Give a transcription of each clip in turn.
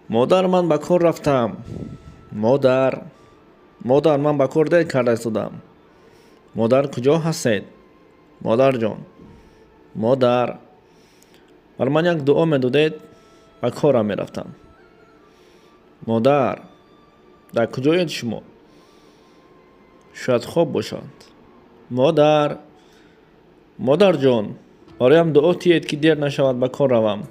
Модар, ман ба кор рафтам. Модар, модар, ман ба кор дер карда истодам. Модар, куҷо ҳастед? Модарҷон, модар, бар ман як дуо медодед, ба корам мерафтам. Модар, дар куҷоед шумо? Шояд хоб бошад. Модар, модарҷон, бароям дуо тиҳед, ки дер нашавад, ба кор равам.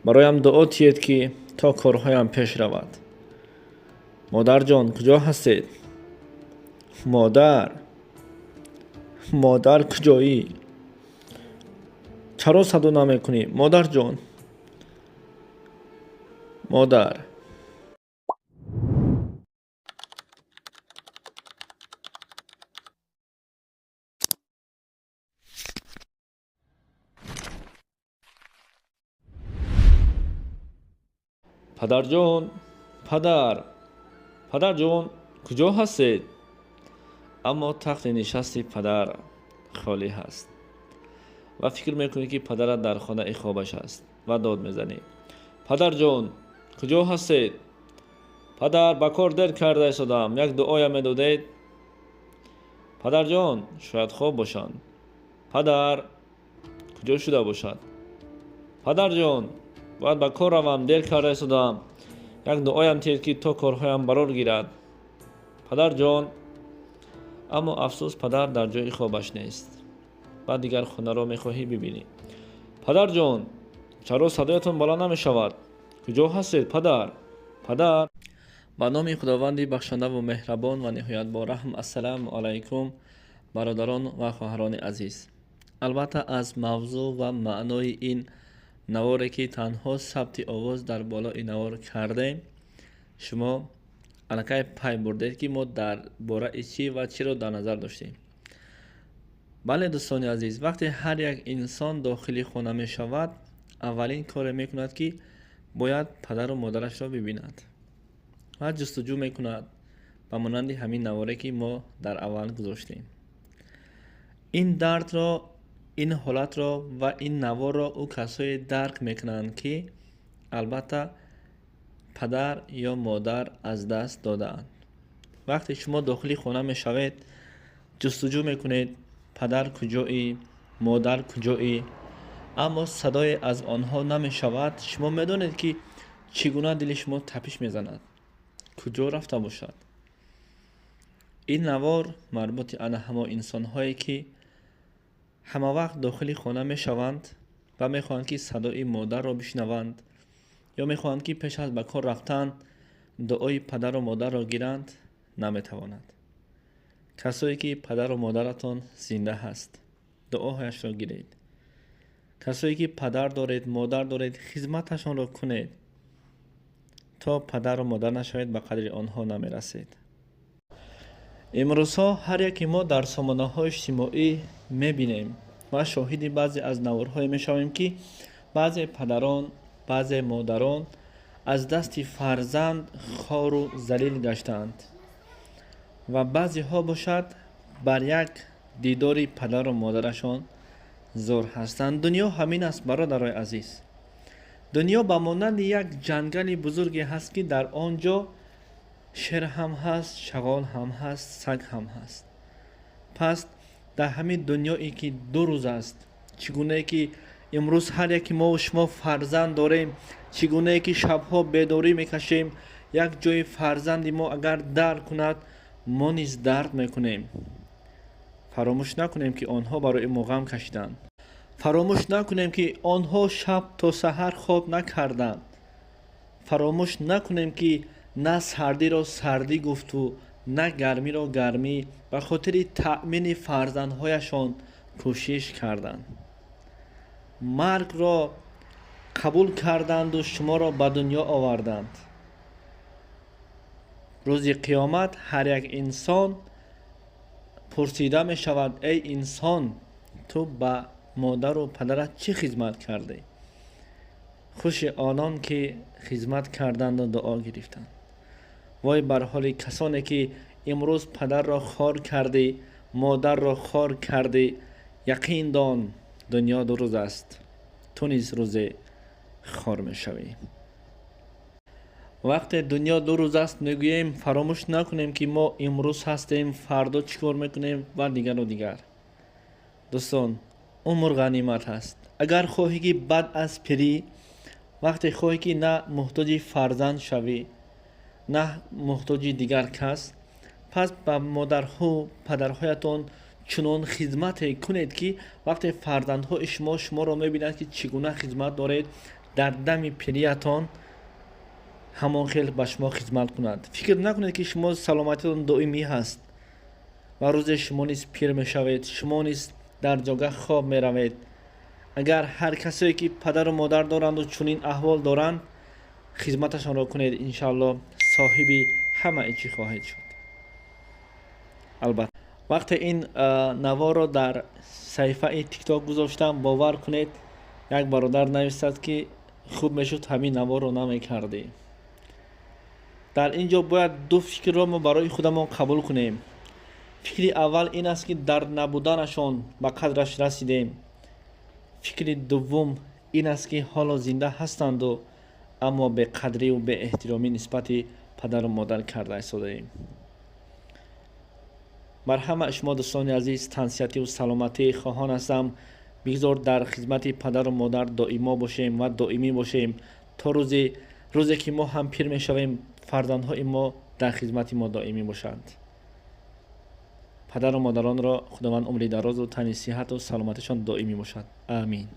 Бароям дуо тиҳед, ки то корҳоям пеш равад. Модарҷон, куҷо ҳастед? Модар, модар, куҷоӣ? Чаро садо намекунӣ, модарҷон? Модар. Падарҷон, падар, падарҷон, куҷо ҳастед? Аммо тахти нишасти падар холӣ ҳаст ва фикр мекунӣ, ки падарат дар хонаи хобаш аст, ва дод мезанӣ: «Падарҷон, куҷо ҳастед? Падар, ба кор дер карда истодам, як дуоям медодед». Падарҷон, шояд хоб бошанд. Падар куҷо шуда бошад? Падарҷон, бояд ба кор равам, дер карда истодам, як дуоям тиҳед, ки то корҳоям барор гирад. Падарҷон. Аммо афсӯс, падар дар ҷои хобаш нест. Баъд дигар хонаро мехоҳӣ бибинӣ. Падарҷон, чаро садоятон баланд намешавад? Куҷо ҳастед, падар? Падар. Ба номи Худованди бахшандаву меҳрабон ва ниҳоят бораҳм. Ассалому алайкум, бародарон ва хоҳарони азиз. Албатта, аз мавзӯъ ва маънои ин наворе, ки танҳо сабти овоз дар болои навор кардем, шумо аллакай пай бурдед, ки мо дар бораи чӣ ва чиро дар назар доштем. Бале, дӯстони азиз, вақте ҳар як инсон дохили хона мешавад, аввалин коре мекунад, ки бояд падару модарашро бибинад, ва ҷустуҷӯ мекунад, ба монанди ҳамин наворе, ки мо дар аввал гузоштем. Ин дардро, ин ҳолатро ва ин наворро ӯ касое дарк мекунанд, ки албатта падар ё модар аз даст додаанд. Вақте шумо дохили хона мешавед, ҷустуҷӯ мекунед: падар куҷоӣ, модар куҷоӣ, аммо садое аз онҳо намешавад. Шумо медонед, ки чӣ гуна дили шумо тапиш мезанад, куҷо рафта бошад. Ин навор марбути ана ҳамо инсонҳое, ки ҳама вақт дохили хона мешаванд ва мехоҳанд, ки садои модарро бишнаванд, ё мехоҳанд, ки пеш аз ба кор рафтан дуои падару модарро гиранд, наметавонанд. Касое ки падару модаратон зинда ҳаст, дуоҳояшро гиред. Касое ки падар доред, модар доред, хизматашонро кунед. То падару модар нашавед, ба қадри онҳо намерасед. Имрӯзҳо ҳар яке мо дар сомонаҳои иҷтимоӣ мебинем ва шоҳиди баъзе аз наворҳое мешавем, ки баъзе падарон, баъзе модарон аз дасти фарзанд хору залил гаштаанд ва баъзеҳо бошад, бар як дидори падару модарашон зор ҳастанд. Дунё ҳамин аст, бародарои азиз. Дунё ба монанди як ҷангали бузурге ҳаст, ки дар он ҷо шер ҳам ҳаст, шағол ҳам ҳаст, саг ҳам ҳаст. Пас дар ҳамин дунёе, ки ду рӯз аст, чӣ гунае ки имрӯз ҳар яке мову шумо фарзанд дорем, чӣ гунае ки шабҳо бедорӣ мекашем, як ҷои фарзанди мо агар дард кунад, мо низ дард мекунем. Фаромӯш накунем, ки онҳо барои мо ғам кашиданд. Фаромӯш накунем, ки онҳо шаб то саҳар хоб накарданд. Фаромӯш накунем, ки на сардиро сардӣ гуфту, на гармиро гармӣ, ба хотири таъмини фарзандҳояшон кӯшиш карданд, маргро қабул карданду шуморо ба дунё оварданд. Рӯзи қиёмат ҳар як инсон пурсида мешавад: «Эй инсон, ту ба модару падарат чӣ хизмат кардӣ?» Хуши онон, ки хизмат карданду дуо гирифтанд. Вой бар ҳоли касоне, ки имрӯз падарро хор кардӣ, модарро хор кардӣ. Яқин дон, дунё ду рӯз аст, ту низ рӯзе хор мешавӣ. Вақте дунё ду рӯз аст мегӯем, фаромӯш накунем, ки мо имрӯз ҳастем, фардо чӣ кор мекунем ва дигару дигар. Дӯстон, умр ғанимат ҳаст. Агар хоҳӣ, ки баъд аз пирӣ, вақте хоҳӣ, ки на муҳтоҷи фарзанд шавӣ, на муҳтоҷи дигар кас, пас ба модарҳо, падарҳоятон чунон хизмате кунед, ки вақте фарзандҳои шумо шуморо мебинанд, ки чӣ гуна хизмат доред, дар дами пириятон ҳамон хел ба шумо хизмат кунанд. Фикр накунед, ки шумо саломатитон доимӣ ҳаст ва рӯзе шумо низ пир мешавед, шумо низ дар ҷогаҳ хоб меравед. Агар ҳар касое, ки падару модар доранду чунин аҳвол доранд, хизматашонро кунед, иншаалло соҳиби ҳамаи чӣ хоҳед шуд. Албатта, вақте ин наворро дар саҳифаи ТикТок гузоштам, бовар кунед, як бародар нависад, ки хуб мешуд, ҳамин наворро намекардӣ. Дар ин ҷо бояд ду фикрро мо барои худамон қабул кунем. Фикри аввал ин аст, ки дар набуданашон ба қадраш расидем. Фикри дуввум ин аст, ки ҳоло зинда ҳастанду, аммо беқадриву беэҳтиромӣ нисбати падару модар карда истодаем. Бар ҳама шумо, дӯстони азиз, тансиҳативу саломатӣ хоҳон ҳастам. Бигзор дар хизмати падару модар доимо бошем ва доимӣ бошем, то рӯзе ки мо ҳам пир мешавем, фарзандҳои мо дар хизмати мо доимӣ бошанд. Падару модаронро Худованд умри дарозу тани сиҳату саломатишон доимӣ бошад. Амин.